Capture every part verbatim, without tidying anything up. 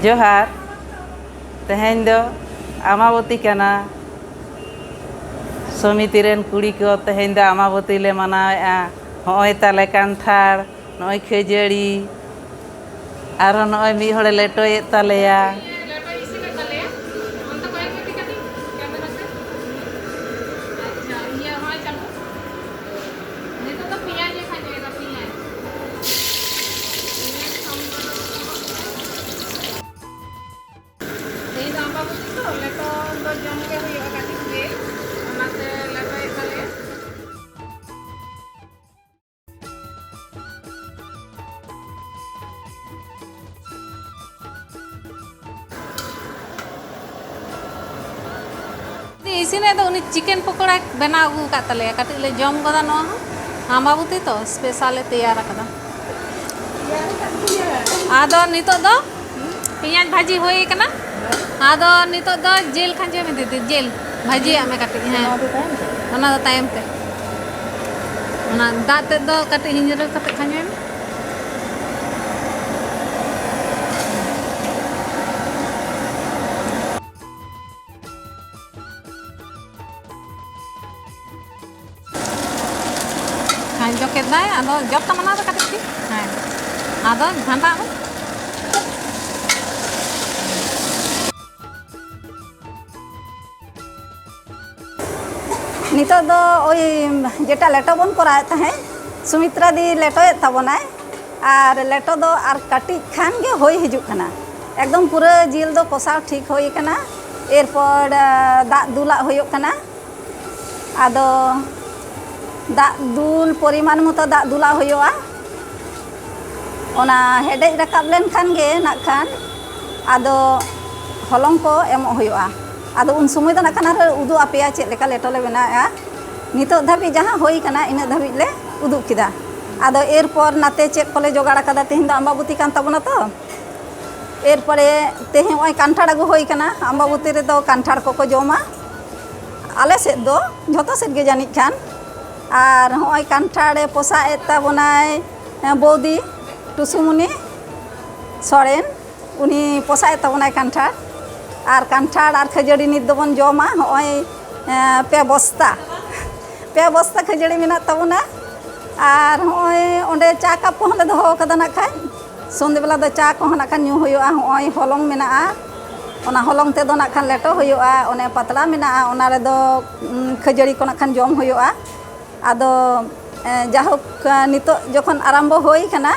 ᱡᱚᱦᱟᱨ᱾ ᱛᱮᱦᱮᱧ ᱫᱚ ᱟᱢᱟᱵᱚᱛᱤ ᱠᱟᱱᱟ᱾ ᱥᱚᱢᱤᱛᱤ ᱨᱮᱱ ᱠᱩᱲᱤ ᱠᱚ, ᱛᱮᱦᱮᱧ ᱫᱚ ᱟᱢᱟᱵᱚᱛᱤ ᱞᱮ ᱢᱟᱱᱟᱣᱮᱫᱼᱟ᱾ ᱦᱚᱸᱜᱼᱚᱭ ᱛᱟᱞᱮ ᱠᱟᱱᱴᱷᱟᱲ, ᱱᱚᱜᱼᱚᱭ ᱠᱷᱟᱹᱡᱟᱹᱲᱤ, ᱟᱨᱦᱚᱸ ᱱᱚᱜᱼᱚᱭ ᱢᱤᱫ ᱦᱚᱲᱮ ᱞᱮᱴᱚᱭᱮᱫ ᱛᱟᱞᱮᱭᱟ᱾ ᱱᱤᱛᱚᱜ ᱫᱚ ᱯᱮᱸᱭᱟᱡᱽ ᱮ ᱠᱷᱟᱸᱡᱚᱭᱮᱫᱟ, ᱯᱮᱸᱭᱟᱡᱽ᱾ ᱯᱮᱸᱭᱟᱡᱽ ᱥᱟᱶ ᱛᱮᱫᱚ ᱛᱮᱦᱮᱧ ᱫᱚ ᱟᱢᱵᱟᱵᱚᱛᱤ ᱛᱚ, ᱞᱮᱴᱚ ᱫᱚ ᱡᱚᱢ ᱜᱮ ᱦᱩᱭᱩᱜᱼᱟ ᱠᱟᱹᱴᱤᱡ ᱜᱮ, ᱚᱱᱟᱛᱮ ᱞᱮᱴᱚᱭᱮᱫ ᱛᱟᱞᱮᱭᱟ᱾ ᱤᱥᱤᱱᱮᱫ ᱫᱚ ᱩᱱᱤ ᱪᱤᱠᱮᱱ ᱯᱚᱠᱚᱲᱟᱭ ᱵᱮᱱᱟᱣ ᱟᱹᱜᱩ ᱟᱠᱟᱫ ᱛᱟᱞᱮᱭᱟ, ᱠᱟᱹᱴᱤᱡ ᱞᱮ ᱡᱚᱢ ᱜᱚᱫᱟ ᱱᱚᱣᱟ ᱦᱚᱸ᱾ ᱟᱢᱵᱟᱵᱚᱛᱤ ᱛᱚ ᱥᱯᱮᱥᱟᱞ ᱮ ᱛᱮᱭᱟᱨ ᱟᱠᱟᱫᱟ᱾ ᱟᱫᱚ ᱱᱤᱛᱚᱜ ᱫᱚ ᱯᱮᱸᱭᱟᱡᱽ ᱵᱷᱟᱹᱡᱤ ᱦᱩᱭ ᱠᱟᱱᱟ᱾ ᱟᱫᱚ ᱱᱤᱛᱚᱜ ᱫᱚ ᱡᱤᱞ ᱠᱷᱟᱸᱡᱚᱭ ᱢᱮ ᱫᱤᱫᱤ, ᱡᱤᱞ ᱵᱷᱟᱹᱡᱤᱭᱟᱜ ᱢᱮ ᱠᱟᱹᱴᱤᱡ᱾ ᱦᱮᱸ, ᱚᱱᱟ ᱫᱚ ᱛᱟᱭᱚᱢ ᱛᱮ᱾ ᱚᱱᱟ ᱫᱟᱜ ᱛᱮᱫ ᱫᱚ ᱠᱟᱹᱴᱤᱡ ᱦᱤᱧᱨᱟᱹ ᱠᱟᱛᱮ ᱠᱷᱟᱸᱡᱚᱭ ᱢᱮ᱾ ᱦᱮᱸ, ᱡᱚᱠᱮᱫ ᱫᱟᱭ, ᱟᱫᱚ ᱡᱚᱠ ᱛᱟᱢ ᱚᱱᱟ ᱫᱚ ᱠᱟᱹᱴᱤᱡ ᱜᱮ᱾ ᱦᱮᱸ, ᱟᱫᱚ ᱜᱷᱟᱱᱴᱟᱜ ᱢᱮ᱾ ᱱᱤᱛᱚᱜ ᱫᱚ ᱳᱭ ᱡᱮᱴᱟ ᱞᱮᱴᱚ ᱵᱚᱱ ᱠᱚᱨᱟᱣᱮᱫ ᱛᱟᱦᱮᱸᱫ, ᱥᱩᱢᱤᱛᱨᱟ ᱫᱤ ᱞᱮᱴᱚᱭᱮᱫ ᱛᱟᱵᱚᱱᱟᱭ᱾ ᱟᱨ ᱞᱮᱴᱚ ᱫᱚ ᱟᱨ ᱠᱟᱹᱴᱤᱡ ᱠᱷᱟᱱ ᱜᱮ ᱦᱩᱭ ᱦᱤᱡᱩᱜ ᱠᱟᱱᱟ᱾ ᱮᱠᱫᱚᱢ ᱯᱩᱨᱟᱹ ᱡᱤᱞ ᱫᱚ ᱠᱚᱥᱟᱣ ᱴᱷᱤᱠ ᱦᱩᱭ ᱠᱟᱱᱟ᱾ ᱮᱨᱯᱚᱨ, ᱟ, ᱫᱟᱜ ᱫᱩᱞᱟᱜ ᱦᱩᱭᱩᱜ ᱠᱟᱱᱟ᱾ ᱟᱫᱚ ᱫᱟᱜ ᱫᱩᱞ ᱯᱚᱨᱤᱢᱟᱱ ᱢᱚᱛᱚ ᱫᱟᱜ ᱫᱩᱞᱟᱜ ᱦᱩᱭᱩᱜᱼᱟ᱾ ᱚᱱᱟ ᱦᱮᱰᱮᱡ ᱨᱟᱠᱟᱵ ᱞᱮᱱᱠᱷᱟᱱ ᱜᱮ ᱱᱟᱜ ᱠᱷᱟᱱ ᱟᱫᱚ ᱦᱚᱞᱚᱝ ᱠᱚ ᱮᱢᱚᱜ ᱦᱩᱭᱩᱜᱼᱟ᱾ ᱟᱫᱚ ᱩᱱ ᱥᱚᱢᱚᱭ ᱫᱚ ᱱᱟᱜ ᱠᱷᱟᱱ ᱟᱨᱦᱚᱸ ᱩᱫᱩᱜ ᱟᱯᱮᱭᱟ ᱪᱮᱫ ᱞᱮᱠᱟ ᱞᱮᱴᱚ ᱞᱮ ᱵᱮᱱᱟᱣᱮᱫᱼᱟ᱾ ᱱᱤᱛᱚᱜ ᱫᱷᱟᱹᱵᱤᱡ ᱡᱟᱦᱟᱸ ᱦᱩᱭ ᱠᱟᱱᱟ, ᱤᱱᱟᱹᱜ ᱫᱷᱟᱹᱵᱤᱡ ᱞᱮ ᱩᱫᱩᱜ ᱠᱮᱫᱟ᱾ ᱟᱫᱚ ᱮᱨᱯᱚᱨ ᱱᱟᱛᱮ ᱪᱮᱫ ᱠᱚᱞᱮ ᱡᱚᱜᱟᱲ ᱟᱠᱟᱫᱟ, ᱛᱮᱦᱮᱧ ᱫᱚ ᱟᱢᱵᱟᱵᱚᱛᱤ ᱠᱟᱱ ᱛᱟᱵᱚᱱᱟ ᱛᱚ᱾ ᱮᱨᱯᱚᱨᱮ ᱛᱮᱦᱮᱧ ᱱᱚᱜᱼᱚᱭ ᱠᱟᱱᱴᱷᱟᱲ ᱟᱹᱜᱩ ᱦᱩᱭ ᱠᱟᱱᱟ᱾ ᱟᱢᱵᱟᱵᱚᱛᱤ ᱨᱮᱫᱚ ᱠᱟᱱᱴᱷᱟᱲ ᱠᱚᱠᱚ ᱡᱚᱢᱟ ᱟᱞᱮ ᱥᱮᱫ ᱫᱚ, ᱡᱷᱚᱛᱚ ᱥᱮᱫ ᱜᱮ ᱡᱟᱹᱱᱤᱡ ᱠᱷᱟᱱ᱾ ᱟᱨ ᱱᱚᱜᱼᱚᱭ ᱠᱟᱱᱴᱷᱟᱲᱮ ᱯᱚᱥᱟᱜ ᱮᱫ ᱛᱟᱵᱚᱱᱟᱭ, ᱮ, ᱵᱳᱣᱫᱤ ᱴᱩᱥᱩᱢᱩᱱᱤ ᱥᱚᱨᱮᱱ᱾ ᱩᱱᱤ ᱯᱚᱥᱟᱜ ᱮᱫ ᱛᱟᱵᱚᱱᱟᱭ ᱠᱟᱱᱴᱷᱟᱲ᱾ ᱟᱨ ᱠᱟᱱᱴᱷᱟᱲ ᱟᱨ ᱠᱷᱟᱹᱡᱟᱹᱲᱤ ᱱᱤᱛ ᱫᱚᱵᱚᱱ ᱡᱚᱢᱟ ᱦᱚᱸᱜᱼᱚᱭ, ᱮᱸ, ᱯᱮ ᱵᱚᱥᱛᱟ᱾ ᱯᱮ ᱵᱚᱥᱛᱟ ᱠᱷᱟᱹᱡᱟᱹᱲᱤ ᱢᱮᱱᱟᱜ ᱛᱟᱵᱚᱱᱟ᱾ ᱟᱨ ᱦᱚᱸᱜᱼᱚᱭ ᱚᱸᱰᱮ ᱪᱟ ᱠᱟᱯ ᱠᱚᱦᱚᱸ ᱞᱮ ᱫᱚᱦᱚ ᱟᱠᱟᱫᱟ ᱱᱟᱜ ᱠᱷᱟᱱ᱾ ᱥᱚᱱᱫᱷᱮ ᱵᱮᱞᱟ ᱫᱚ ᱪᱟ ᱠᱚᱦᱚᱸ ᱱᱟᱜ ᱠᱷᱟᱱ ᱧᱩ ᱦᱩᱭᱩᱜᱼᱟ᱾ ᱦᱚᱸᱜᱼᱚᱭ ᱦᱚᱞᱚᱝ ᱢᱮᱱᱟᱜᱼᱟ, ᱚᱱᱟ ᱦᱚᱞᱚᱝ ᱛᱮᱫᱚ ᱱᱟᱜ ᱠᱷᱟᱱ ᱞᱮᱴᱚ ᱦᱩᱭᱩᱜᱼᱟ᱾ ᱚᱱᱮ ᱯᱟᱛᱲᱟ ᱢᱮᱱᱟᱜᱼᱟ, ᱚᱱᱟ ᱨᱮᱫᱚ, ᱩᱸ, ᱠᱷᱟᱹᱡᱟᱹᱲᱤ ᱠᱚ ᱱᱟᱜ ᱠᱷᱟᱱ ᱡᱚᱢ ᱦᱩᱭᱩᱜᱼᱟ᱾ ᱟᱫᱚ, ᱮ, ᱡᱟᱭᱦᱳᱠ, ᱮ, ᱱᱤᱛᱚᱜ ᱡᱚᱠᱷᱚᱱ ᱟᱨᱟᱢᱵᱚ ᱦᱩᱭ ᱠᱟᱱᱟ,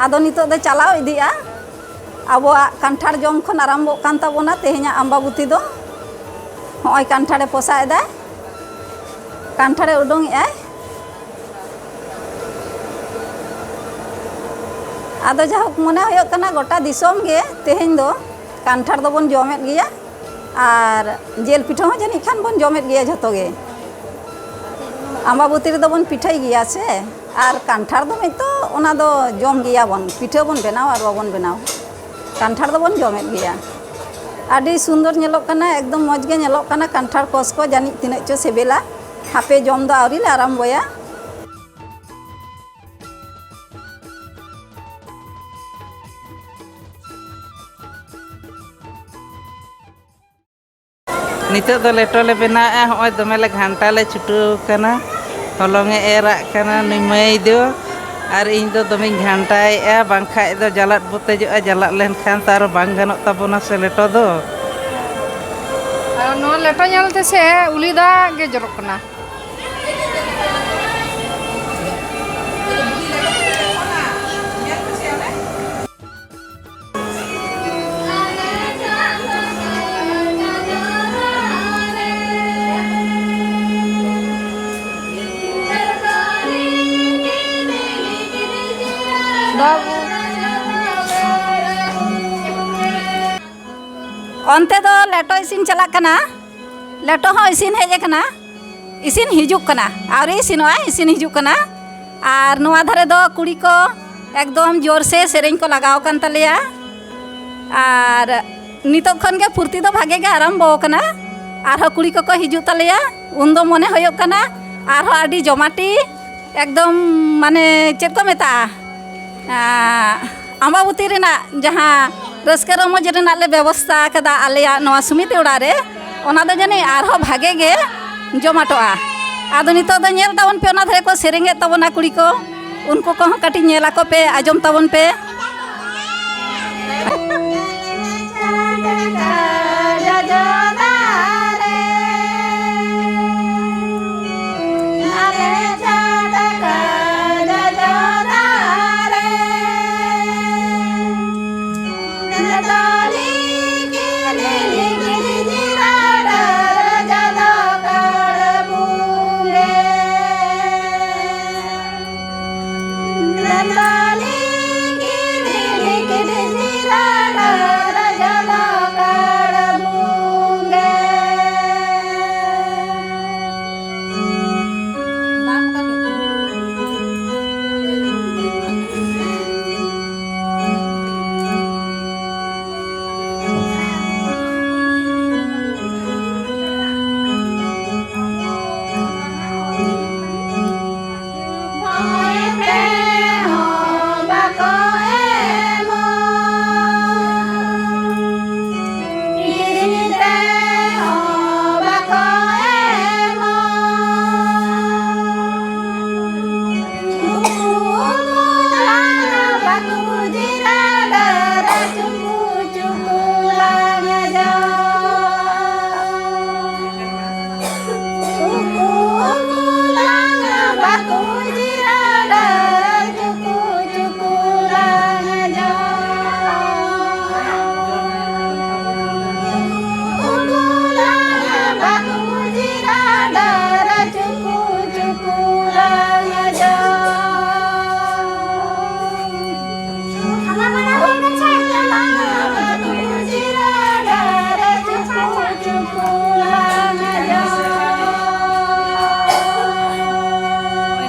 ᱟᱫᱚ ᱱᱤᱛᱚᱜ ᱫᱚ ᱪᱟᱞᱟᱣ ᱤᱫᱤᱜᱼᱟ᱾ ᱟᱵᱚᱣᱟᱜ ᱠᱟᱱᱴᱷᱟᱲ ᱡᱚᱢ ᱠᱷᱚᱱ ᱟᱨᱟᱢᱵᱚᱜ ᱠᱟᱱ ᱛᱟᱵᱚᱱᱟ ᱛᱮᱦᱮᱧᱟᱜ ᱟᱢᱵᱟᱵᱚᱛᱤ ᱫᱚ᱾ ᱦᱚᱸᱜᱼᱚᱭ ᱠᱟᱱᱴᱷᱟᱲᱮ ᱯᱚᱥᱟᱜ ᱮᱫᱟᱭ, ᱠᱟᱱᱴᱷᱟᱲᱮ ᱩᱰᱩᱝ ᱮᱫᱟᱭ᱾ ᱟᱫᱚ ᱡᱟᱭᱦᱳᱠ, ᱢᱚᱱᱮ ᱦᱩᱭᱩᱜ ᱠᱟᱱᱟ ᱜᱚᱴᱟ ᱫᱤᱥᱚᱢ ᱜᱮ ᱛᱮᱦᱮᱧ ᱫᱚ ᱠᱟᱱᱴᱷᱟᱲ ᱫᱚᱵᱚᱱ ᱡᱚᱢᱮᱫ ᱜᱮᱭᱟ᱾ ᱟᱨ ᱡᱤᱞ ᱯᱤᱴᱷᱟᱹ ᱦᱚᱸ ᱡᱟᱹᱱᱤᱡ ᱠᱷᱟᱱ ᱵᱚᱱ ᱡᱚᱢᱮᱫ ᱜᱮᱭᱟ ᱡᱷᱚᱛᱚ ᱜᱮ᱾ ᱟᱢᱵᱟᱵᱚᱛᱤ ᱨᱮᱫᱚ ᱵᱚᱱ ᱯᱤᱴᱷᱟᱹᱭ ᱜᱮᱭᱟ ᱥᱮ, ᱟᱨ ᱠᱟᱱᱴᱷᱟᱲ ᱫᱚ ᱢᱤᱫ ᱫᱚ ᱚᱱᱟ ᱫᱚ ᱡᱚᱢ ᱜᱮᱭᱟᱵᱚᱱ, ᱯᱤᱴᱷᱟᱹ ᱵᱚᱱ ᱵᱮᱱᱟᱣ ᱟᱨ ᱵᱟᱵᱚᱱ ᱵᱮᱱᱟᱣ, ᱠᱟᱱᱴᱷᱟᱲ ᱫᱚᱵᱚᱱ ᱡᱚᱢᱮᱫ ᱜᱮᱭᱟ᱾ ᱟᱹᱰᱤ ᱥᱩᱱᱫᱚᱨ ᱧᱮᱞᱚᱜ ᱠᱟᱱᱟ, ᱮᱠᱫᱚᱢ ᱢᱚᱡᱽ ᱜᱮ ᱧᱮᱞᱚᱜ ᱠᱟᱱᱟ ᱠᱟᱱᱴᱷᱟᱲ ᱠᱚᱥ ᱠᱚ, ᱡᱟᱹᱱᱤᱡ ᱛᱤᱱᱟᱹᱜ ᱪᱚ ᱥᱤᱵᱤᱞᱟ᱾ ᱦᱟᱯᱮ, ᱡᱚᱢ ᱫᱚ ᱟᱹᱣᱨᱤ ᱞᱮ ᱟᱨᱟᱢᱵᱚᱭᱟ᱾ ᱱᱤᱛᱚᱜ ᱫᱚ ᱞᱮᱴᱚ ᱞᱮ ᱵᱮᱱᱟᱣᱮᱫᱼᱟ᱾ ᱦᱚᱸᱜᱼᱚᱭ ᱫᱚᱢᱮ ᱞᱮ ᱜᱷᱟᱱᱴᱟ ᱞᱮ ᱪᱷᱩᱴᱟᱹᱣ ᱠᱟᱱᱟ᱾ ᱦᱚᱞᱚᱝ ᱮ ᱮᱨᱟᱜ ᱠᱟᱱᱟ ᱱᱩᱭ ᱢᱟᱹᱭ ᱫᱚ, ᱟᱨ ᱤᱧ ᱫᱚ ᱫᱚᱢᱮᱧ ᱜᱷᱟᱱᱴᱟᱭᱮᱫᱼᱟ, ᱵᱟᱝᱠᱷᱟᱡ ᱫᱚ ᱡᱟᱞᱟᱫ ᱵᱚᱛᱮᱡᱚᱜᱼᱟ᱾ ᱡᱟᱞᱟᱫ ᱞᱮᱱᱠᱷᱟᱱ ᱛᱚ ᱟᱨᱚ ᱵᱟᱝ ᱜᱟᱱᱚᱜ ᱛᱟᱵᱚᱱᱟ ᱥᱮ ᱞᱮᱴᱚ ᱫᱚ᱾ ᱟᱨ ᱱᱚᱣᱟ ᱞᱮᱴᱚ ᱧᱮᱞ ᱛᱮ ᱥᱮ ᱩᱞᱤ ᱫᱟᱜ ᱜᱮ ᱡᱚᱨᱚᱜ ᱠᱟᱱᱟ᱾ ᱵᱟᱹᱵᱩ᱾ ᱚᱱᱛᱮ ᱫᱚ ᱞᱮᱴᱚ ᱤᱥᱤᱱ ᱪᱟᱞᱟᱜ ᱠᱟᱱᱟ᱾ ᱞᱮᱴᱚ ᱦᱚᱸ ᱤᱥᱤᱱ ᱦᱮᱡ ᱟᱠᱟᱱᱟ᱾ ᱤᱥᱤᱱ ᱦᱤᱡᱩᱜ ᱠᱟᱱᱟ, ᱟᱹᱣᱨᱤ ᱤᱥᱤᱱᱚᱜᱼᱟ, ᱤᱥᱤᱱ ᱦᱤᱡᱩᱜ ᱠᱟᱱᱟ᱾ ᱟᱨ ᱱᱚᱣᱟ ᱫᱷᱟᱨᱮ ᱫᱚ ᱠᱩᱲᱤ ᱠᱚ ᱮᱠᱫᱚᱢ ᱡᱳᱨ ᱥᱮ ᱥᱮᱨᱮᱧ ᱠᱚ ᱞᱟᱜᱟᱣ ᱟᱠᱟᱱ ᱛᱟᱞᱮᱭᱟ᱾ ᱟᱨ ᱱᱤᱛᱚᱜ ᱠᱷᱚᱱ ᱜᱮ ᱯᱷᱩᱨᱛᱤ ᱫᱚ ᱵᱷᱟᱜᱮ ᱜᱮ ᱟᱨᱟᱢᱵᱚ ᱟᱠᱟᱱᱟ᱾ ᱟᱨᱦᱚᱸ ᱠᱩᱲᱤ ᱠᱚᱠᱚ ᱦᱤᱡᱩᱜ ᱛᱟᱞᱮᱭᱟ, ᱩᱱᱫᱚ ᱢᱚᱱᱮ ᱦᱩᱭᱩᱜ ᱠᱟᱱᱟ ᱟᱨᱦᱚᱸ ᱟᱹᱰᱤ ᱡᱚᱢᱟᱴᱤ, ᱮᱠᱫᱚᱢ, ᱢᱟᱱᱮ, ᱪᱮᱫ ᱠᱚ ᱢᱮᱛᱟᱜᱼᱟ, ᱟᱸ, ᱟᱢᱵᱟᱵᱚᱛᱤ ᱨᱮᱱᱟᱜ ᱡᱟᱦᱟᱸ ᱨᱟᱹᱥᱠᱟᱹ ᱨᱚᱢᱚᱡᱽ ᱨᱮᱱᱟᱜ ᱞᱮ ᱵᱮᱵᱚᱥᱛᱷᱟ ᱟᱠᱟᱫᱟ ᱟᱞᱮᱭᱟᱜ ᱱᱚᱣᱟ ᱥᱚᱢᱤᱛᱤ ᱚᱲᱟᱜ ᱨᱮ, ᱚᱱᱟ ᱫᱚ ᱡᱟᱹᱱᱤᱡ ᱟᱨᱦᱚᱸ ᱵᱷᱟᱜᱮ ᱜᱮ ᱡᱚᱢᱟᱴᱚᱜᱼᱟ᱾ ᱟᱫᱚ ᱱᱤᱛᱚᱜ ᱫᱚ ᱧᱮᱞ ᱛᱟᱵᱚᱱ ᱯᱮ, ᱚᱱᱟ ᱫᱷᱟᱨᱮ ᱠᱚ ᱥᱮᱨᱮᱧᱮᱫ ᱛᱟᱵᱚᱱᱟ ᱠᱩᱲᱤ ᱠᱚ, ᱩᱱᱠᱩ ᱠᱚᱦᱚᱸ ᱠᱟᱹᱴᱤᱡ ᱧᱮᱞ ᱟᱠᱚ ᱯᱮ, ᱟᱸᱡᱚᱢ ᱛᱟᱵᱚᱱ ᱯᱮ᱾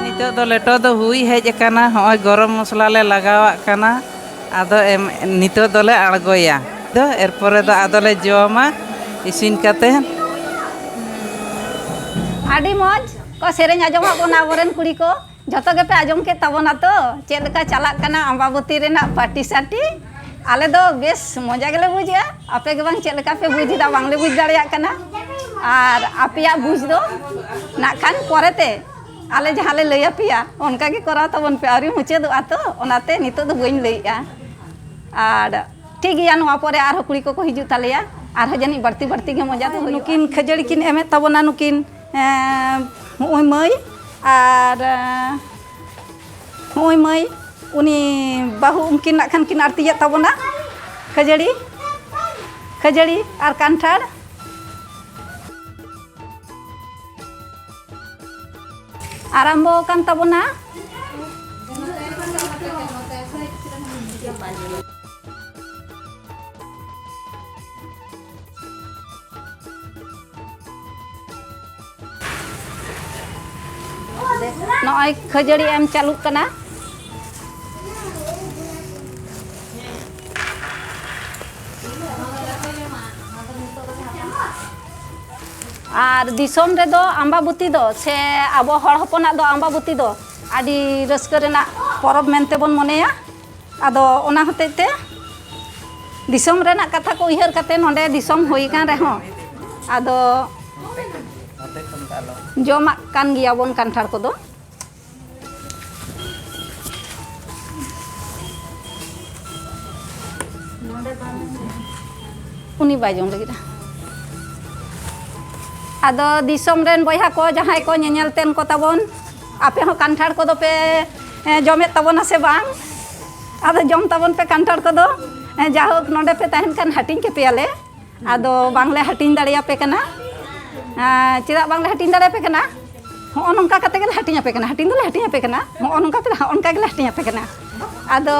ᱱᱤᱛᱚᱜ ᱫᱚ ᱞᱮᱴᱚ ᱫᱚ ᱦᱩᱭ ᱦᱮᱡ ᱟᱠᱟᱱᱟ᱾ ᱦᱚᱸᱜᱼᱚᱭ ᱜᱚᱨᱚᱢ ᱢᱚᱥᱞᱟ ᱞᱮ ᱞᱟᱜᱟᱣᱟᱜ ᱠᱟᱱᱟ᱾ ᱟᱫᱚ ᱮᱢ, ᱱᱤᱛᱚᱜ ᱫᱚᱞᱮ ᱟᱬᱜᱚᱭᱟ᱾ ᱫᱚ ᱮᱨᱯᱚᱨᱮ ᱫᱚ ᱟᱫᱚᱞᱮ ᱡᱚᱢᱟ ᱤᱥᱤᱱ ᱠᱟᱛᱮ᱾ ᱟᱹᱰᱤ ᱢᱚᱡᱽ ᱠᱚ ᱥᱮᱨᱮᱧ ᱟᱸᱡᱚᱢᱟᱜ ᱵᱚᱱᱟ ᱟᱵᱚᱨᱮᱱ ᱠᱩᱲᱤ ᱠᱚ᱾ ᱡᱷᱚᱛᱚ ᱜᱮᱯᱮ ᱟᱸᱡᱚᱢ ᱠᱮᱫ ᱛᱟᱵᱚᱱᱟ ᱛᱚ, ᱪᱮᱫ ᱞᱮᱠᱟ ᱪᱟᱞᱟᱜ ᱠᱟᱱᱟ ᱟᱢᱵᱟᱵᱚᱛᱤ ᱨᱮᱱᱟᱜ ᱯᱟᱹᱴᱤ ᱥᱟᱹᱴᱤ? ᱟᱞᱮ ᱫᱚ ᱵᱮᱥ ᱢᱚᱡᱟ ᱜᱮᱞᱮ ᱵᱩᱡᱮᱜᱼᱟ᱾ ᱟᱯᱮ ᱜᱮ ᱵᱟᱝ ᱪᱮᱫ ᱞᱮᱠᱟ ᱯᱮ ᱵᱩᱡᱽ ᱮᱫᱟ, ᱵᱟᱝᱞᱮ ᱵᱩᱡᱽ ᱫᱟᱲᱮᱭᱟᱜ ᱠᱟᱱᱟ᱾ ᱟᱨ ᱟᱯᱮᱭᱟᱜ ᱵᱩᱡᱽ ᱫᱚ ᱱᱟᱜ ᱠᱷᱟᱱ ᱯᱚᱨᱮᱛᱮ ᱟᱞᱮ ᱡᱟᱦᱟᱸ ᱞᱮ ᱞᱟᱹᱭ ᱟᱯᱮᱭᱟ, ᱚᱱᱠᱟ ᱜᱮ ᱠᱚᱨᱟᱣ ᱛᱟᱵᱚᱱ ᱯᱮ᱾ ᱟᱹᱣᱨᱤ ᱢᱩᱪᱟᱹᱫᱚᱜᱼᱟ ᱛᱚ, ᱚᱱᱟᱛᱮ ᱱᱤᱛᱚᱜ ᱫᱚ ᱵᱟᱹᱧ ᱞᱟᱹᱭᱮᱜᱼᱟ᱾ ᱟᱨ ᱴᱷᱤᱠ ᱜᱮᱭᱟ, ᱱᱚᱣᱟ ᱯᱚᱨᱮ ᱟᱨᱦᱚᱸ ᱠᱩᱲᱤ ᱠᱚᱠᱚ ᱦᱤᱡᱩᱜ ᱛᱟᱞᱮᱭᱟ, ᱟᱨᱦᱚᱸ ᱡᱟᱹᱱᱤᱡ ᱵᱟᱹᱲᱛᱤ ᱵᱟᱹᱲᱛᱤ ᱜᱮ ᱢᱚᱡᱟ ᱫᱚ ᱦᱩᱭᱩᱜᱼᱟ᱾ ᱱᱩᱠᱤᱱ ᱠᱷᱟᱹᱡᱟᱹᱲᱤ ᱠᱤᱱ ᱮᱢᱮᱫ ᱛᱟᱵᱚᱱᱟ, ᱱᱩᱠᱤᱱ, ᱮᱸ, ᱱᱩᱜᱼᱩᱭ ᱢᱟᱹᱭ ᱟᱨ, ᱮᱸ, ᱱᱩᱜᱼᱩᱭ ᱢᱟᱹᱭ, ᱩᱱᱤ ᱵᱟᱹᱦᱩ, ᱩᱱᱠᱤᱱ ᱱᱟᱜ ᱠᱷᱟᱱ ᱠᱤᱱ ᱟᱨᱛᱤᱭᱮᱫ ᱛᱟᱵᱚᱱᱟ ᱠᱷᱟᱹᱡᱟᱹᱲᱤ, ᱠᱷᱟᱹᱡᱟᱹᱲᱤ ᱟᱨ ᱠᱟᱱᱴᱷᱟᱲ᱾ ᱟᱨᱟᱢᱵᱚ ᱟᱠᱟᱱ ᱛᱟᱵᱚᱱᱟ᱾ ᱱᱚᱜᱼᱚᱭ ᱠᱷᱟᱹᱡᱟᱹᱲᱤ ᱮᱢ ᱪᱟᱹᱞᱩᱜ ᱠᱟᱱᱟ᱾ ᱟᱨ ᱫᱤᱥᱚᱢ ᱨᱮᱫᱚ ᱟᱢᱵᱟᱵᱚᱛᱤ ᱫᱚ, ᱥᱮ ᱟᱵᱚ ᱦᱚᱲ ᱦᱚᱯᱚᱱᱟᱜ ᱫᱚ ᱟᱢᱵᱟᱵᱚᱛᱤ ᱫᱚ ᱟᱹᱰᱤ ᱨᱟᱹᱥᱠᱟᱹ ᱨᱮᱱᱟᱜ ᱯᱚᱨᱚᱵᱽ ᱢᱮᱱᱛᱮ ᱵᱚᱱ ᱢᱚᱱᱮᱭᱟ᱾ ᱟᱫᱚ ᱚᱱᱟ ᱦᱚᱛᱮᱡ ᱛᱮ ᱫᱤᱥᱚᱢ ᱨᱮᱱᱟᱜ ᱠᱟᱛᱷᱟ ᱠᱚ ᱩᱭᱦᱟᱹᱨ ᱠᱟᱛᱮ ᱱᱚᱰᱮ ᱫᱤᱥᱚᱢ ᱦᱩᱭ ᱟᱠᱟᱱ ᱨᱮᱦᱚᱸ, ᱟᱫᱚ ᱡᱚᱢᱟᱜ ᱠᱟᱱ ᱜᱮᱭᱟᱵᱚᱱ ᱠᱟᱱᱴᱷᱟᱲ ᱠᱚᱫᱚ᱾ ᱩᱱᱤ ᱵᱟᱭ ᱡᱚᱢ ᱞᱟᱹᱜᱤᱫᱼᱟ᱾ ᱟᱫᱚ ᱫᱤᱥᱚᱢ ᱨᱮᱱ ᱵᱚᱭᱦᱟ ᱠᱚ, ᱡᱟᱦᱟᱸᱭ ᱠᱚ ᱧᱮᱧᱮᱞ ᱛᱮᱱ ᱠᱚ ᱛᱟᱵᱚᱱ, ᱟᱯᱮ ᱦᱚᱸ ᱠᱟᱱᱴᱷᱟᱲ ᱠᱚᱫᱚ ᱯᱮ, ᱮ, ᱡᱚᱢᱮᱫ ᱛᱟᱵᱚᱱᱟ ᱥᱮ ᱵᱟᱝ? ᱟᱫᱚ ᱡᱚᱢ ᱛᱟᱵᱚᱱ ᱯᱮ ᱠᱟᱱᱴᱷᱟᱲ ᱠᱚᱫᱚ᱾ ᱮ, ᱡᱟᱭᱦᱳᱠ, ᱱᱚᱰᱮ ᱯᱮ ᱛᱟᱦᱮᱱ ᱠᱷᱟᱱ ᱦᱟᱹᱴᱤᱧ ᱠᱮᱯᱮᱭᱟᱞᱮ᱾ ᱟᱫᱚ ᱵᱟᱝᱞᱮ ᱦᱟᱹᱴᱤᱧ ᱫᱟᱲᱮᱭᱟᱯᱮ ᱠᱟᱱᱟ᱾ ᱟᱨ ᱪᱮᱫᱟᱜ ᱵᱟᱝᱞᱮ ᱦᱟᱹᱴᱤᱧ ᱫᱟᱲᱮᱭᱟᱯᱮ ᱠᱟᱱᱟ? ᱦᱚᱸᱜᱼᱚ ᱱᱚᱝᱠᱟ ᱠᱟᱛᱮ ᱜᱮᱞᱮ ᱦᱟᱹᱴᱤᱧ ᱟᱯᱮ ᱠᱟᱱᱟ᱾ ᱦᱟᱹᱴᱤᱧ ᱫᱚᱞᱮ ᱦᱟᱹᱴᱤᱧ ᱟᱯᱮ ᱠᱟᱱᱟ, ᱦᱚᱸᱜᱼᱚ ᱱᱚᱝᱠᱟ ᱛᱮ, ᱦᱚᱸᱜᱼᱚ ᱱᱚᱝᱠᱟ ᱜᱮᱞᱮ ᱦᱟᱹᱴᱤᱧ ᱟᱯᱮ ᱠᱟᱱᱟ᱾ ᱟᱫᱚ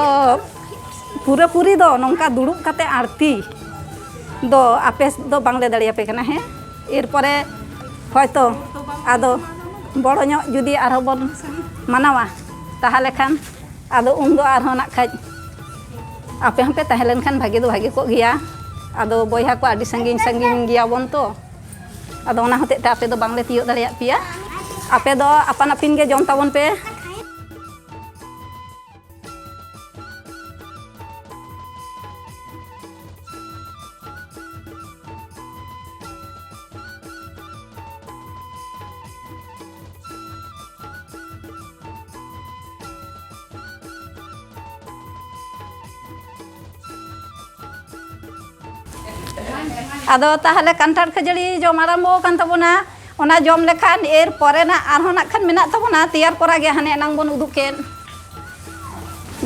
ᱯᱩᱨᱟᱹᱯᱩᱨᱤ ᱫᱚ ᱱᱚᱝᱠᱟ ᱫᱩᱲᱩᱵ ᱠᱟᱛᱮ ᱟᱬᱛᱤ ᱫᱚ ᱟᱯᱮ ᱫᱚ ᱵᱟᱝᱞᱮ ᱫᱟᱲᱮᱭᱟᱯᱮ ᱠᱟᱱᱟ᱾ ᱦᱮᱸ, ᱮᱨᱯᱚᱨᱮ ᱦᱚᱭᱛᱚ ᱟᱫᱚ ᱵᱚᱲᱚ ᱧᱚᱜ ᱡᱩᱫᱤ ᱟᱨᱦᱚᱸ ᱵᱚᱱ ᱢᱟᱱᱟᱣᱟ, ᱛᱟᱦᱚᱞᱮ ᱠᱷᱟᱱ ᱟᱫᱚ ᱩᱱᱫᱚ ᱟᱨᱦᱚᱸ ᱱᱟᱜ ᱠᱷᱟᱡ ᱟᱯᱮ ᱦᱚᱸᱯᱮ ᱛᱟᱦᱮᱸ ᱞᱮᱱᱠᱷᱟᱱ ᱵᱷᱟᱜᱮ ᱫᱚ ᱵᱷᱟᱜᱮ ᱠᱚᱜ ᱜᱮᱭᱟ᱾ ᱟᱫᱚ ᱵᱚᱭᱦᱟ ᱠᱚ ᱟᱹᱰᱤ ᱥᱟᱺᱜᱤᱧ ᱥᱟᱺᱜᱤᱧ ᱜᱮᱭᱟᱵᱚᱱ ᱛᱚ, ᱟᱫᱚ ᱚᱱᱟ ᱦᱚᱛᱮᱡ ᱛᱮ ᱟᱯᱮ ᱫᱚ ᱵᱟᱝᱞᱮ ᱛᱤᱭᱳᱜ ᱫᱟᱲᱮᱭᱟᱜ ᱯᱮᱭᱟ᱾ ᱟᱯᱮ ᱫᱚ ᱟᱯᱟᱱ ᱟᱹᱯᱤᱱ ᱜᱮ ᱡᱚᱢ ᱛᱟᱵᱚᱱ ᱯᱮ᱾ ᱟᱫᱚ ᱛᱟᱦᱚᱞᱮ ᱠᱟᱱᱴᱷᱟᱲ ᱠᱷᱟᱹᱡᱟᱹᱲᱤ ᱡᱚᱢ ᱟᱨᱟᱢᱵᱚ ᱟᱠᱟᱱ ᱛᱟᱵᱚᱱᱟ᱾ ᱚᱱᱟ ᱡᱚᱢ ᱞᱮᱠᱷᱟᱱ ᱮᱨ ᱯᱚᱨᱮᱱᱟᱜ ᱟᱨᱦᱚᱸ ᱱᱟᱜ ᱠᱷᱟᱱ ᱢᱮᱱᱟᱜ ᱛᱟᱵᱚᱱᱟ ᱛᱮᱭᱟᱨ ᱠᱚᱨᱟ ᱜᱮ, ᱦᱟᱱᱮ ᱮᱱᱟᱝ ᱵᱚᱱ ᱩᱫᱩᱜ ᱠᱮᱫ᱾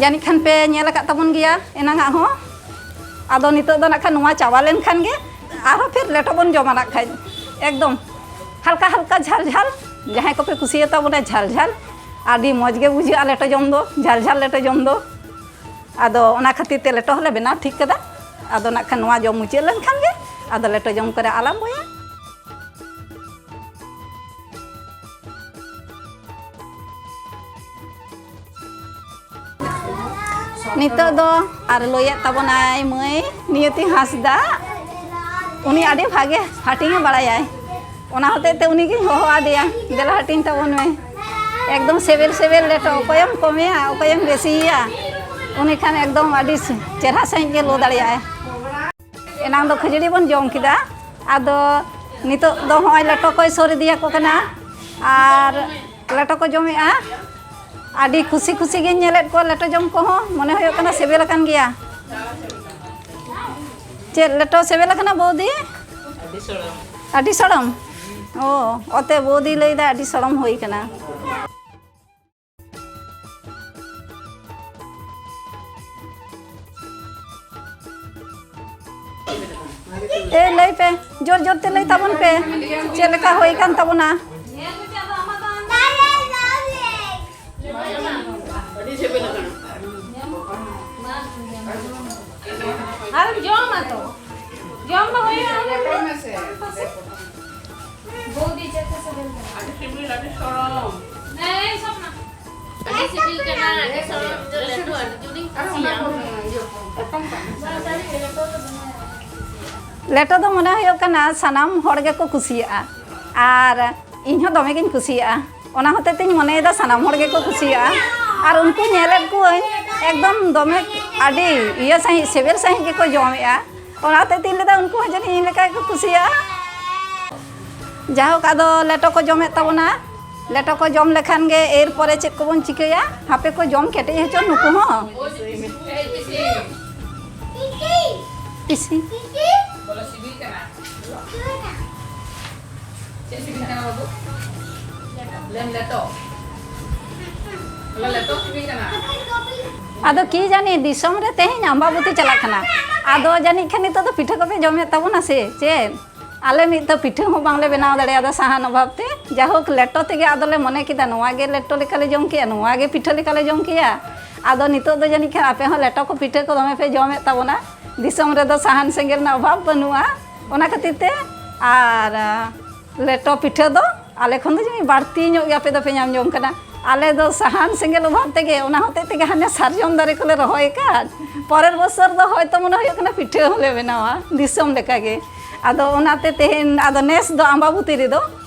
ᱡᱟᱹᱱᱤᱡ ᱠᱷᱟᱱ ᱯᱮ ᱧᱮᱞ ᱟᱠᱟᱫ ᱛᱟᱵᱚᱱ ᱜᱮᱭᱟ ᱮᱱᱟᱝᱟᱜ ᱦᱚᱸ᱾ ᱟᱫᱚ ᱱᱤᱛᱚᱜ ᱫᱚ ᱱᱟᱜ ᱠᱷᱟᱱ ᱱᱚᱣᱟ ᱪᱟᱵᱟ ᱞᱮᱱᱠᱷᱟᱱ ᱜᱮ ᱟᱨᱦᱚᱸ ᱯᱷᱮᱨ ᱞᱮᱴᱚ ᱵᱚᱱ ᱡᱚᱢᱟ ᱱᱟᱜ ᱠᱷᱟᱱ᱾ ᱮᱠᱫᱚᱢ ᱦᱟᱞᱠᱟ ᱦᱟᱞᱠᱟ ᱡᱷᱟᱞ ᱡᱷᱟᱞ, ᱡᱟᱦᱟᱸᱭ ᱠᱚᱯᱮ ᱠᱩᱥᱤᱭᱟᱛᱟ ᱵᱚᱱᱟ ᱡᱷᱟᱞ ᱡᱷᱟᱞ, ᱟᱹᱰᱤ ᱢᱚᱡᱽ ᱜᱮ ᱵᱩᱡᱷᱟᱹᱜᱼᱟ ᱞᱮᱴᱚ ᱡᱚᱢ ᱫᱚ, ᱡᱷᱟᱞ ᱡᱷᱟᱞ ᱞᱮᱴᱚ ᱡᱚᱢ ᱫᱚ᱾ ᱟᱫᱚ ᱚᱱᱟ ᱠᱷᱟᱹᱛᱤᱨ ᱛᱮ ᱞᱮᱴᱚ ᱦᱚᱸᱞᱮ ᱵᱮᱱᱟᱣ ᱴᱷᱤᱠ ᱠᱟᱫᱟ᱾ ᱟᱫᱚ ᱱᱟᱜ ᱠᱷᱟᱱ ᱱᱚᱣᱟ ᱡᱚᱢ ᱢᱩᱪᱟᱹᱫ ᱞᱮᱱᱠᱷᱟᱱ ᱜᱮ ᱟᱫᱚ ᱞᱮᱴᱚ ᱡᱚᱢ ᱠᱚᱨᱮ ᱟᱨᱟᱢᱵᱚᱭᱟ᱾ ᱱᱤᱛᱚᱜ ᱫᱚ ᱟᱨ ᱞᱟᱹᱭᱮᱫ ᱛᱟᱵᱚᱱᱟᱭ ᱢᱟᱹᱭ ᱱᱤᱭᱚᱛᱤ ᱦᱟᱸᱥᱫᱟ, ᱩᱱᱤ ᱟᱹᱰᱤ ᱵᱷᱟᱜᱮ ᱦᱟᱹᱴᱤᱧᱮ ᱵᱟᱲᱟᱭᱟᱭ, ᱚᱱᱟ ᱦᱚᱛᱮᱡ ᱛᱮ ᱩᱱᱤᱜᱤᱧ ᱦᱚᱦᱚ ᱟᱫᱮᱭᱟ, "ᱫᱮᱞᱟ ᱦᱟᱹᱴᱤᱧ ᱛᱟᱵᱚᱱ ᱢᱮ, ᱮᱠᱫᱚᱢ ᱥᱤᱵᱤᱞ ᱥᱤᱵᱤᱞ ᱞᱮᱴᱚ, ᱚᱠᱚᱭᱮᱢ ᱠᱚᱢᱮᱭᱟ, ᱚᱠᱚᱭᱮᱢ ᱵᱮᱥᱤᱭᱮᱭᱟ, ᱩᱱᱤ ᱠᱷᱟᱱ ᱮᱠᱫᱚᱢ ᱟᱹᱰᱤ ᱪᱮᱨᱦᱟ ᱥᱟᱺᱦᱤᱡ ᱜᱮ ᱞᱚ ᱫᱟᱲᱮᱭᱟᱜᱼᱟᱭ᱾" ᱮᱱᱟᱝ ᱫᱚ ᱠᱷᱟᱹᱡᱟᱹᱲᱤ ᱵᱚᱱ ᱡᱚᱢ ᱠᱮᱫᱟ, ᱟᱫᱚ ᱱᱤᱛᱚᱜ ᱫᱚ ᱦᱚᱸᱜᱼᱚᱭ ᱞᱮᱴᱚ ᱠᱚᱭ ᱥᱳᱨ ᱤᱫᱤᱭᱟᱠᱚ ᱠᱟᱱᱟ ᱟᱨ ᱞᱮᱴᱚ ᱠᱚ ᱡᱚᱢᱮᱜᱼᱟ᱾ ᱟᱹᱰᱤ ᱠᱷᱩᱥᱤ ᱠᱷᱩᱥᱤ ᱜᱤᱧ ᱧᱮᱞᱮᱫ ᱠᱚᱣᱟ ᱞᱮᱴᱚ ᱡᱚᱢ ᱠᱚᱦᱚᱸ, ᱢᱚᱱᱮ ᱦᱩᱭᱩᱜ ᱠᱟᱱᱟ ᱥᱤᱵᱤᱞ ᱟᱠᱟᱱ ᱜᱮᱭᱟ᱾ ᱪᱮᱫ ᱞᱮᱴᱚ ᱥᱤᱵᱤᱞ ᱟᱠᱟᱱᱟ ᱵᱳᱣᱫᱤ? ᱟᱹᱰᱤ ᱥᱚᱲᱚᱢ᱾ ᱚ, ᱚᱛᱮ ᱵᱳᱣᱫᱤ ᱞᱟᱹᱭᱫᱟ ᱟᱹᱰᱤ ᱥᱚᱲᱚᱢ ᱦᱩᱭ ᱠᱟᱱᱟ᱾ ᱮ, ᱞᱟᱹᱭ ᱯᱮ, ᱡᱳᱨ ᱡᱳᱨ ᱛᱮ ᱞᱟᱹᱭ ᱛᱟᱵᱚᱱ ᱯᱮ, ᱪᱮᱫ ᱞᱮᱠᱟ ᱦᱩᱭ ᱠᱟᱱ ᱛᱟᱵᱚᱱᱟ? ᱟᱹᱰᱤ ᱥᱤᱵᱤᱞ ᱟᱠᱟᱱᱟ᱾ ᱟᱨ ᱡᱚᱢᱟ ᱛᱚ, ᱡᱚᱢ ᱫᱚ ᱦᱩᱭᱩᱜᱼᱟ᱾ ᱵᱳᱣᱫᱤ ᱪᱮᱫ ᱠᱚ ᱥᱤᱵᱤᱞ ᱠᱟᱱᱟ? ᱟᱹᱰᱤ ᱥᱤᱵᱤᱞ, ᱟᱹᱰᱤ ᱥᱚᱲᱚᱢ᱾ ᱦᱮᱸ, ᱥᱚᱯᱱᱟ᱾ ᱟᱹᱰᱤ ᱥᱤᱵᱤᱞ ᱠᱟᱱᱟ, ᱟᱹᱰᱤ ᱥᱚᱲᱚᱢ, ᱤᱧ ᱫᱚ ᱞᱮᱴᱚ ᱟᱹᱰᱤ ᱡᱳᱨᱤᱧ ᱠᱩᱥᱤᱭᱟᱜᱼᱟ᱾ ᱞᱮᱴᱚ ᱫᱚ ᱢᱚᱱᱮ ᱦᱩᱭᱩᱜ ᱠᱟᱱᱟ ᱥᱟᱱᱟᱢ ᱦᱚᱲ ᱜᱮᱠᱚ ᱠᱩᱥᱤᱭᱟᱜᱼᱟ, ᱟᱨ ᱤᱧ ᱦᱚᱸ ᱫᱚᱢᱮ ᱜᱤᱧ ᱠᱩᱥᱤᱭᱟᱜᱼᱟ᱾ ᱚᱱᱟ ᱦᱚᱛᱮ ᱛᱤᱧ ᱢᱚᱱᱮᱭᱮᱫᱟ ᱥᱟᱱᱟᱢ ᱦᱚᱲ ᱜᱮᱠᱚ ᱠᱩᱥᱤᱭᱟᱜᱼᱟ, ᱟᱨ ᱩᱱᱠᱩ ᱧᱮᱞᱮᱫ ᱠᱚᱣᱟᱹᱧ ᱮᱠᱫᱚᱢ ᱫᱚᱢᱮ ᱟᱹᱰᱤ ᱤᱭᱟᱹ ᱥᱟᱺᱦᱤᱡ, ᱥᱤᱵᱤᱞ ᱥᱟᱺᱦᱤᱡ ᱜᱮᱠᱚ ᱡᱚᱢᱮᱫᱼᱟ᱾ ᱚᱱᱟ ᱦᱚᱛᱮ ᱛᱤᱧ ᱞᱟᱹᱭᱫᱟ ᱩᱱᱠᱩ ᱦᱚᱸ ᱡᱟᱹᱱᱤᱡ ᱤᱧ ᱞᱮᱠᱟ ᱜᱮᱠᱚ ᱠᱩᱥᱤᱭᱟᱜᱼᱟ᱾ ᱡᱟᱭᱦᱳᱠ, ᱟᱫᱚ ᱞᱮᱴᱚ ᱠᱚ ᱡᱚᱢᱮᱫ ᱛᱟᱵᱚᱱᱟ᱾ ᱞᱮᱴᱚ ᱠᱚ ᱡᱚᱢ ᱞᱮᱠᱷᱟᱱ ᱜᱮ ᱮᱨ ᱯᱚᱨᱮ ᱪᱮᱫ ᱠᱚᱵᱚᱱ ᱪᱤᱠᱟᱹᱭᱟ? ᱦᱟᱯᱮ ᱠᱚ ᱡᱚᱢ ᱠᱮᱴᱮᱡ ᱦᱚᱪᱚ ᱱᱩᱠᱩ ᱦᱚᱸ᱾ ᱯᱤᱥᱤ᱾ ᱵᱚᱞᱮ ᱥᱤᱵᱤᱞ ᱠᱟᱱᱟ᱾ ᱪᱮᱫ ᱥᱤᱵᱤᱞ ᱠᱟᱱᱟ ᱵᱟᱹᱵᱩ? ᱞᱮᱢ ᱞᱮᱴᱚ᱾ ᱵᱚᱞᱮ ᱞᱮᱴᱚ ᱥᱤᱵᱤᱞ ᱠᱟᱱᱟ᱾ ᱟᱫᱚ ᱠᱤ ᱡᱟᱹᱱᱤ ᱫᱤᱥᱚᱢ ᱨᱮ ᱛᱮᱦᱮᱧ ᱟᱢᱵᱟᱵᱚᱛᱤ ᱪᱟᱞᱟᱜ ᱠᱟᱱᱟ᱾ ᱟᱫᱚ ᱡᱟᱹᱱᱤᱡ ᱠᱷᱟᱱ ᱱᱤᱛᱚᱜ ᱫᱚ ᱯᱤᱴᱷᱟᱹ ᱠᱚᱯᱮ ᱡᱚᱢᱮᱫ ᱛᱟᱵᱚᱱᱟ ᱥᱮ ᱪᱮᱫ? ᱟᱞᱮ ᱢᱤᱫ ᱫᱚ ᱯᱤᱴᱷᱟᱹ ᱦᱚᱸ ᱵᱟᱝᱞᱮ ᱵᱮᱱᱟᱣ ᱫᱟᱲᱮᱭᱟᱫᱟ ᱥᱟᱦᱟᱱ ᱚᱵᱷᱟᱵ ᱛᱮ᱾ ᱡᱟᱭᱦᱳᱠ, ᱞᱮᱴᱚ ᱛᱮᱜᱮ ᱟᱫᱚᱞᱮ ᱢᱚᱱᱮ ᱠᱮᱫᱟ, ᱱᱚᱣᱟ ᱜᱮ ᱞᱮᱴᱚ ᱞᱮᱠᱟᱞᱮ ᱡᱚᱢ ᱠᱮᱭᱟ, ᱱᱚᱣᱟ ᱜᱮ ᱯᱤᱴᱷᱟᱹ ᱞᱮᱠᱟᱞᱮ ᱡᱚᱢ ᱠᱮᱭᱟ᱾ ᱟᱫᱚ ᱱᱤᱛᱚᱜ ᱫᱚ ᱡᱟᱹᱱᱤᱡ ᱠᱷᱟᱱ ᱟᱯᱮ ᱦᱚᱸ ᱞᱮᱴᱚ ᱠᱚ ᱯᱤᱴᱷᱟᱹ ᱠᱚ ᱫᱚᱢᱮ ᱯᱮ ᱡᱚᱢᱮᱫ ᱛᱟᱵᱚᱱᱟ᱾ ᱫᱤᱥᱚᱢ ᱨᱮᱫᱚ ᱥᱟᱦᱟᱱ ᱥᱮᱸᱜᱮᱞ ᱨᱮᱱᱟᱜ ᱚᱵᱷᱟᱵ ᱵᱟᱹᱱᱩᱜᱼᱟ, ᱚᱱᱟ ᱠᱷᱟᱹᱛᱤᱨ ᱛᱮ᱾ ᱟᱨ ᱞᱮᱴᱚ ᱯᱤᱴᱷᱟᱹ ᱫᱚ ᱟᱞᱮ ᱠᱷᱚᱱ ᱫᱚ ᱡᱟᱹᱱᱤᱡ ᱵᱟᱹᱲᱛᱤ ᱧᱚᱜ ᱜᱮ ᱟᱯᱮ ᱫᱚᱯᱮ ᱧᱟᱢ ᱡᱚᱝ ᱠᱟᱱᱟ᱾ ᱟᱞᱮ ᱫᱚ ᱥᱟᱦᱟᱱ ᱥᱮᱸᱜᱮᱞ ᱚᱵᱷᱟᱵ ᱛᱮᱜᱮ, ᱚᱱᱟ ᱦᱚᱛᱮᱡ ᱛᱮᱜᱮ ᱦᱟᱱᱮ ᱥᱟᱨᱡᱚᱢ ᱫᱟᱨᱮ ᱠᱚᱞᱮ ᱨᱚᱦᱚᱭ ᱟᱠᱟᱫ᱾ ᱯᱚᱨᱮᱨ ᱵᱚᱪᱷᱚᱨ ᱫᱚ ᱦᱚᱭᱛᱚ ᱢᱚᱱᱮ ᱦᱩᱭᱩᱜ ᱠᱟᱱᱟ ᱯᱤᱴᱷᱟᱹ ᱦᱚᱸᱞᱮ ᱵᱮᱱᱟᱣᱟ ᱫᱤᱥᱚᱢ ᱞᱮᱠᱟᱜᱮ᱾ ᱟᱫᱚ ᱚᱱᱟᱛᱮ ᱛᱮᱦᱮᱧ, ᱟᱫᱚ ᱱᱮᱥ ᱫᱚ ᱟᱢᱵᱟᱵᱚᱛᱤ ᱨᱮᱫᱚ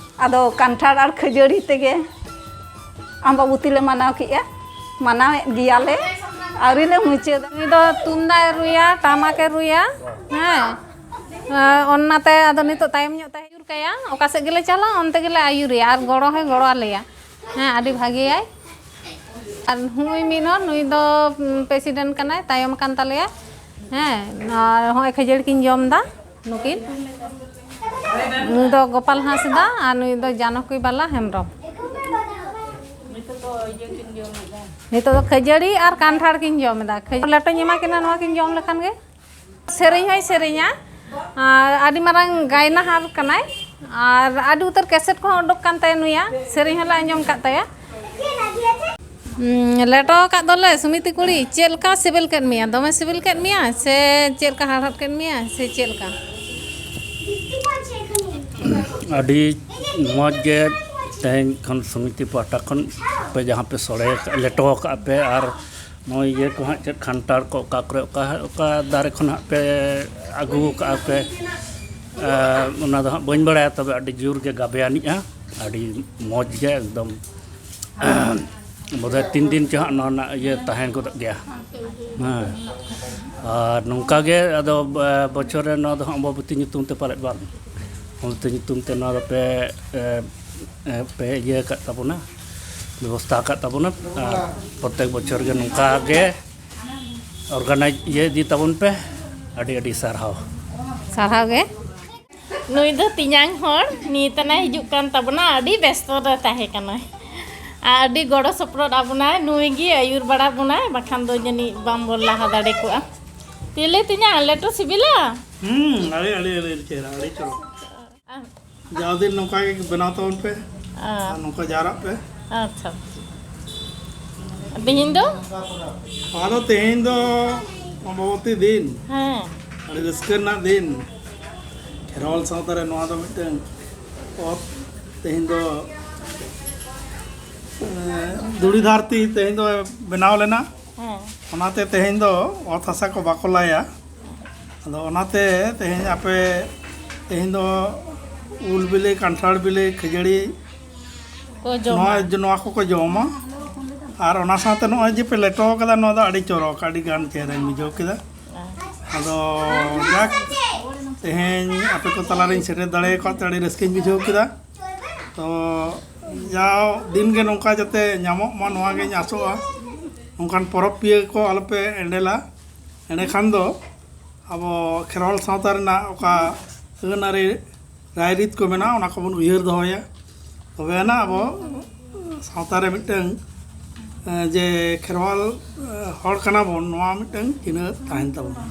ᱟᱫᱚ ᱠᱟᱱᱴᱷᱟᱲ ᱟᱨ ᱠᱷᱟᱹᱡᱟᱹᱲᱤ ᱛᱮᱜᱮ ᱟᱢᱵᱟᱵᱚᱛᱤ ᱞᱮ ᱢᱟᱱᱟᱣ ᱠᱮᱜᱼᱟ, ᱢᱟᱱᱟᱣᱮᱫ ᱜᱮᱭᱟᱞᱮ, ᱟᱹᱣᱨᱤ ᱞᱮ ᱢᱩᱪᱟᱹᱫᱟ᱾ ᱩᱱᱤ ᱫᱚ ᱛᱩᱢᱫᱟᱜ ᱮ ᱨᱩᱭᱟ, ᱴᱟᱢᱟᱠ ᱮ ᱨᱩᱭᱟ, ᱦᱮᱸ᱾ ᱟᱨ ᱚᱱᱟᱛᱮ ᱟᱫᱚ ᱱᱤᱛᱚᱜ ᱛᱟᱭᱚᱢ ᱧᱚᱜ ᱛᱮ ᱟᱹᱭᱩᱨ ᱠᱟᱭᱟ, ᱚᱠᱟ ᱥᱮᱫ ᱜᱮᱞᱮ ᱪᱟᱞᱟᱜ ᱚᱱᱛᱮ ᱜᱮᱞᱮ ᱟᱹᱭᱩᱨᱮᱭᱟ ᱟᱨ ᱜᱚᱲᱚ ᱦᱚᱸᱭ ᱜᱚᱲᱚ ᱟᱞᱮᱭᱟ᱾ ᱦᱮᱸ, ᱟᱹᱰᱤ ᱵᱷᱟᱜᱮᱭᱟᱭ᱾ ᱟᱨ ᱱᱩᱭ ᱢᱤᱫ ᱦᱚᱲ, ᱱᱩᱭ ᱫᱚ ᱯᱨᱮᱥᱤᱰᱮᱱᱴ ᱠᱟᱱᱟᱭ, ᱛᱟᱭᱚᱢ ᱟᱠᱟᱱ ᱛᱟᱞᱮᱭᱟ᱾ ᱦᱮᱸ, ᱟᱨ ᱦᱚᱸᱜᱼᱚᱭ ᱠᱷᱟᱹᱡᱟᱹᱲᱤ ᱠᱤᱱ ᱡᱚᱢ ᱮᱫᱟ ᱱᱩᱠᱤᱱ᱾ ᱱᱩᱭ ᱫᱚ ᱜᱳᱯᱟᱞ ᱦᱟᱸᱥᱫᱟ ᱟᱨ ᱱᱩᱭ ᱫᱚ ᱡᱟᱱᱚᱠᱤ ᱵᱟᱞᱟ ᱦᱮᱢᱵᱨᱚᱢ᱾ ᱱᱤᱛᱚᱜ ᱫᱚ ᱤᱭᱟᱹ ᱠᱤᱱ ᱡᱚᱢ ᱮᱫᱟ᱾ ᱱᱤᱛᱚᱜ ᱫᱚ ᱠᱷᱟᱹᱡᱟᱹᱲᱤ ᱟᱨ ᱠᱟᱱᱴᱷᱟᱲ ᱠᱤᱱ ᱡᱚᱢ ᱮᱫᱟ᱾ ᱠᱷᱟᱹᱡᱟᱹᱲᱤ ᱞᱮᱴᱚᱧ ᱮᱢᱟ ᱠᱤᱱᱟ, ᱱᱚᱣᱟ ᱠᱤᱱ ᱡᱚᱢ ᱞᱮᱠᱷᱟᱱ ᱜᱮ᱾ ᱥᱮᱨᱮᱧ ᱦᱚᱸᱭ ᱥᱮᱨᱮᱧᱟ᱾ ᱟᱨ ᱟᱹᱰᱤ ᱢᱟᱨᱟᱝ ᱜᱟᱭᱱᱟᱦᱟᱨ ᱠᱟᱱᱟᱭ᱾ ᱟᱨ ᱟᱹᱰᱤ ᱩᱛᱟᱹᱨ ᱠᱮᱥᱮᱴ ᱠᱚᱦᱚᱸ ᱩᱰᱩᱠ ᱠᱟᱱ ᱛᱟᱭᱟ ᱱᱩᱭᱟᱜ᱾ ᱥᱮᱨᱮᱧ ᱦᱚᱸᱞᱮ ᱟᱸᱡᱚᱢ ᱠᱟᱫ ᱛᱟᱭᱟ᱾ ᱦᱩᱸ, ᱞᱮᱴᱚ ᱟᱠᱟᱫ ᱫᱚᱞᱮ ᱥᱩᱢᱤᱛᱤ ᱠᱩᱲᱤ᱾ ᱪᱮᱫ ᱞᱮᱠᱟ ᱥᱤᱵᱤᱞ ᱠᱮᱫ ᱢᱮᱭᱟ? ᱫᱚᱢᱮ ᱥᱤᱵᱤᱞ ᱠᱮᱫ ᱢᱮᱭᱟ ᱥᱮ ᱪᱮᱫ ᱞᱮᱠᱟ ᱦᱟᱲᱦᱟᱫ ᱠᱮᱫ ᱢᱮᱭᱟ ᱥᱮ ᱪᱮᱫ ᱞᱮᱠᱟ? ᱟᱹᱰᱤ ᱢᱚᱡᱽ ᱜᱮ ᱛᱮᱦᱮᱧ ᱠᱷᱚᱱ ᱥᱚᱢᱤᱛᱤ ᱯᱟᱦᱴᱟ ᱠᱷᱚᱱ ᱯᱮ ᱡᱟᱦᱟᱸ ᱯᱮ ᱥᱚᱲᱮ ᱟᱠᱟᱫ, ᱞᱮᱴᱚ ᱟᱠᱟᱫ ᱯᱮ, ᱟᱨ ᱱᱚᱜᱼᱚᱭ ᱤᱭᱟᱹ ᱠᱚ ᱦᱟᱸᱜ ᱪᱮᱫ ᱠᱷᱟᱱᱴᱟᱲ ᱠᱚ ᱚᱠᱟ ᱠᱚᱨᱮ ᱚᱠᱟ, ᱚᱠᱟ ᱫᱟᱨᱮ ᱠᱷᱚᱱ ᱦᱟᱸᱜ ᱯᱮ ᱟᱹᱜᱩ ᱟᱠᱟᱫᱼᱟ ᱯᱮ, ᱮᱸ, ᱚᱱᱟ ᱫᱚ ᱦᱟᱸᱜ ᱵᱟᱹᱧ ᱵᱟᱲᱟᱭᱟ, ᱛᱚᱵᱮ ᱟᱹᱰᱤ ᱡᱳᱨ ᱜᱮ ᱜᱟᱵᱮ ᱟᱹᱱᱤᱡᱼᱟ, ᱟᱹᱰᱤ ᱢᱚᱡᱽ ᱜᱮ ᱮᱠᱫᱚᱢ᱾ ᱵᱳᱫᱷᱚᱭ ᱛᱤᱱ ᱫᱤᱱ ᱪᱚ ᱦᱟᱸᱜ ᱱᱚᱣᱟ ᱨᱮᱱᱟᱜ ᱤᱭᱟᱹ ᱛᱟᱦᱮᱸ ᱜᱚᱫᱚᱜ ᱜᱮᱭᱟ᱾ ᱦᱮᱸ, ᱟᱨ ᱱᱚᱝᱠᱟ ᱜᱮ ᱟᱫᱚ, ᱮ, ᱵᱚᱪᱷᱚᱨ ᱨᱮ ᱱᱚᱣᱟ ᱫᱚ ᱦᱟᱸᱜ ᱚᱢᱵᱟᱵᱚᱛᱤ ᱧᱩᱛᱩᱢ ᱛᱮ ᱯᱟᱞᱮᱫ ᱵᱟᱝ, ᱚᱢᱵᱟᱵᱚᱛᱤ ᱧᱩᱛᱩᱢ ᱛᱮ ᱱᱚᱣᱟ ᱫᱚᱯᱮ, ᱮ, ᱮ, ᱯᱮ ᱤᱭᱟᱹ ᱟᱠᱟᱫ ᱛᱟᱵᱚᱱᱟ, ᱵᱮᱵᱚᱥᱛᱷᱟ ᱟᱠᱟᱫ ᱛᱟᱵᱚᱱᱟ᱾ ᱟᱨ ᱯᱨᱚᱛᱮᱠ ᱵᱚᱪᱷᱚᱨ ᱜᱮ ᱱᱚᱝᱠᱟ ᱜᱮ ᱚᱨᱜᱟᱱᱟᱭᱤᱡᱽ ᱤᱭᱟᱹ ᱤᱫᱤ ᱛᱟᱵᱚᱱ ᱯᱮ᱾ ᱟᱹᱰᱤ ᱟᱹᱰᱤ ᱥᱟᱨᱦᱟᱣ᱾ ᱥᱟᱨᱦᱟᱣ ᱜᱮ᱾ ᱱᱩᱭ ᱫᱚ ᱛᱮᱧᱟᱝ ᱦᱚᱲ, ᱱᱤᱛ ᱟᱱᱮ ᱦᱤᱡᱩᱜ ᱠᱟᱱ ᱛᱟᱵᱚᱱᱟ, ᱟᱹᱰᱤ ᱵᱮᱥᱛᱚ ᱨᱮ ᱛᱟᱦᱮᱸ ᱠᱟᱱᱟᱭ᱾ ᱟᱨ ᱟᱹᱰᱤ ᱜᱚᱲᱚ ᱥᱚᱯᱚᱦᱚᱫ ᱟᱵᱚᱱᱟᱭ, ᱱᱩᱭ ᱜᱮ ᱟᱹᱭᱩᱨ ᱵᱟᱲᱟ ᱵᱚᱱᱟᱭ, ᱵᱟᱠᱷᱟᱱ ᱫᱚ ᱡᱟᱹᱱᱤᱡ ᱵᱟᱝ ᱵᱚᱱ ᱞᱟᱦᱟ ᱫᱟᱲᱮ ᱠᱚᱜᱼᱟ᱾ ᱛᱤᱞᱤ ᱛᱮᱧᱟᱝ, ᱞᱮᱴᱚ ᱥᱤᱵᱤᱞᱟ? ᱦᱩᱸ, ᱟᱹᱰᱤ, ᱟᱹᱰᱤ, ᱟᱹᱰᱤ ᱪᱮᱦᱨᱟ, ᱟᱹᱰᱤ ᱪᱚᱨᱚᱠ᱾ ᱟᱨ ᱡᱟᱣ ᱫᱤᱱ ᱱᱚᱝᱠᱟ ᱜᱮ ᱵᱮᱱᱟᱣ ᱛᱟᱵᱚᱱ ᱯᱮ᱾ ᱟᱨ ᱟᱨ ᱱᱚᱝᱠᱟ ᱡᱟᱣᱨᱟᱜ ᱯᱮ᱾ ᱟᱪᱪᱷᱟ᱾ ᱛᱮᱦᱮᱧ ᱫᱚ? ᱟᱫᱚ ᱛᱮᱦᱮᱧ ᱫᱚ ᱚᱢᱵᱟᱵᱚᱛᱤ ᱫᱤᱱ, ᱦᱮᱸ᱾ ᱟᱹᱰᱤ ᱨᱟᱹᱥᱠᱟᱹ ᱨᱮᱱᱟᱜ ᱫᱤᱱ᱾ ᱠᱷᱮᱨᱣᱟᱞ ᱥᱟᱶᱛᱟ ᱨᱮ ᱱᱚᱣᱟ ᱫᱚ ᱢᱤᱫᱴᱟᱝ ᱚᱛ, ᱛᱮᱦᱮᱧ ᱫᱚ, ᱮᱸ, ᱫᱷᱩᱲᱤ ᱫᱷᱟᱹᱨᱛᱤ ᱛᱮᱦᱮᱧ ᱫᱚ ᱵᱮᱱᱟᱣ ᱞᱮᱱᱟ᱾ ᱦᱮᱸ᱾ ᱚᱱᱟᱛᱮ ᱛᱮᱦᱮᱧ ᱫᱚ ᱚᱛ ᱦᱟᱥᱟ ᱠᱚ ᱵᱟᱠᱚ ᱞᱟᱭᱟ᱾ ᱟᱫᱚ ᱚᱱᱟᱛᱮ ᱛᱮᱦᱮᱧ ᱟᱯᱮ, ᱛᱮᱦᱮᱧ ᱫᱚ ᱩᱞ ᱵᱤᱞᱤ, ᱠᱟᱱᱴᱷᱟᱲ ᱵᱤᱞᱤ, ᱠᱷᱟᱹᱡᱟᱹᱲᱤ, ᱠᱚ ᱡᱚᱢᱟ᱾ ᱱᱚᱣᱟ, ᱱᱚᱣᱟ ᱠᱚᱠᱚ ᱡᱚᱢᱟ᱾ ᱟᱨ ᱚᱱᱟ ᱥᱟᱶᱛᱮ ᱱᱚᱜᱼᱚᱭ ᱡᱮ ᱯᱮ ᱞᱮᱴᱚ ᱟᱠᱟᱫᱟ, ᱱᱚᱣᱟ ᱫᱚ ᱟᱹᱰᱤ ᱪᱚᱨᱚᱠ, ᱟᱹᱰᱤ ᱜᱟᱱ ᱪᱮᱦᱨᱟᱧ ᱵᱩᱡᱷᱟᱹᱣ ᱠᱮᱫᱟ᱾ ᱟᱫᱚ ᱡᱟᱠ, ᱛᱮᱦᱮᱧ ᱟᱯᱮ ᱠᱚ ᱛᱟᱞᱟᱨᱤᱧ ᱥᱮᱴᱮᱨ ᱫᱟᱲᱮ ᱟᱠᱟᱫ ᱛᱮ ᱟᱹᱰᱤ ᱨᱟᱹᱥᱠᱟᱹᱧ ᱵᱩᱡᱷᱟᱹᱣ ᱠᱮᱫᱟ᱾ ᱛᱚ ᱡᱟᱣ ᱫᱤᱱ ᱜᱮ ᱱᱚᱝᱠᱟ ᱡᱟᱛᱮ ᱧᱟᱢᱚᱜ ᱢᱟ, ᱱᱚᱣᱟ ᱜᱤᱧ ᱟᱥᱚᱜᱼᱟ᱾ ᱚᱱᱠᱟᱱ ᱯᱚᱨᱚᱵᱽ ᱯᱤᱭᱟᱹ ᱠᱚ ᱟᱞᱚᱯᱮ ᱮᱸᱰᱮᱞᱟ, ᱮᱸᱰᱮᱠᱷᱟᱱ ᱫᱚ ᱟᱵᱚ ᱠᱷᱮᱨᱣᱟᱞ ᱥᱟᱶᱛᱟ ᱨᱮᱱᱟᱜ ᱚᱠᱟ ᱟᱹᱱ ᱟᱹᱨᱤ ᱨᱟᱭᱨᱤᱛ ᱠᱚ ᱢᱮᱱᱟᱜᱼᱟ, ᱚᱱᱟ ᱠᱚᱵᱚᱱ ᱩᱭᱦᱟᱹᱨ ᱫᱚᱦᱚᱭᱟ᱾ ᱛᱚᱵᱮ ᱟᱱᱟᱜ ᱟᱵᱚ ᱥᱟᱶᱛᱟ ᱨᱮ ᱢᱤᱫᱴᱟᱝ, ᱮᱸ, ᱡᱮ ᱠᱷᱮᱨᱣᱟᱞ, ᱮᱸ, ᱦᱚᱲ ᱠᱟᱱᱟ ᱵᱚᱱ, ᱱᱚᱣᱟ ᱢᱤᱫᱴᱟᱝ ᱪᱤᱱᱦᱟᱹ ᱛᱟᱦᱮᱱ ᱛᱟᱵᱚᱱᱟ᱾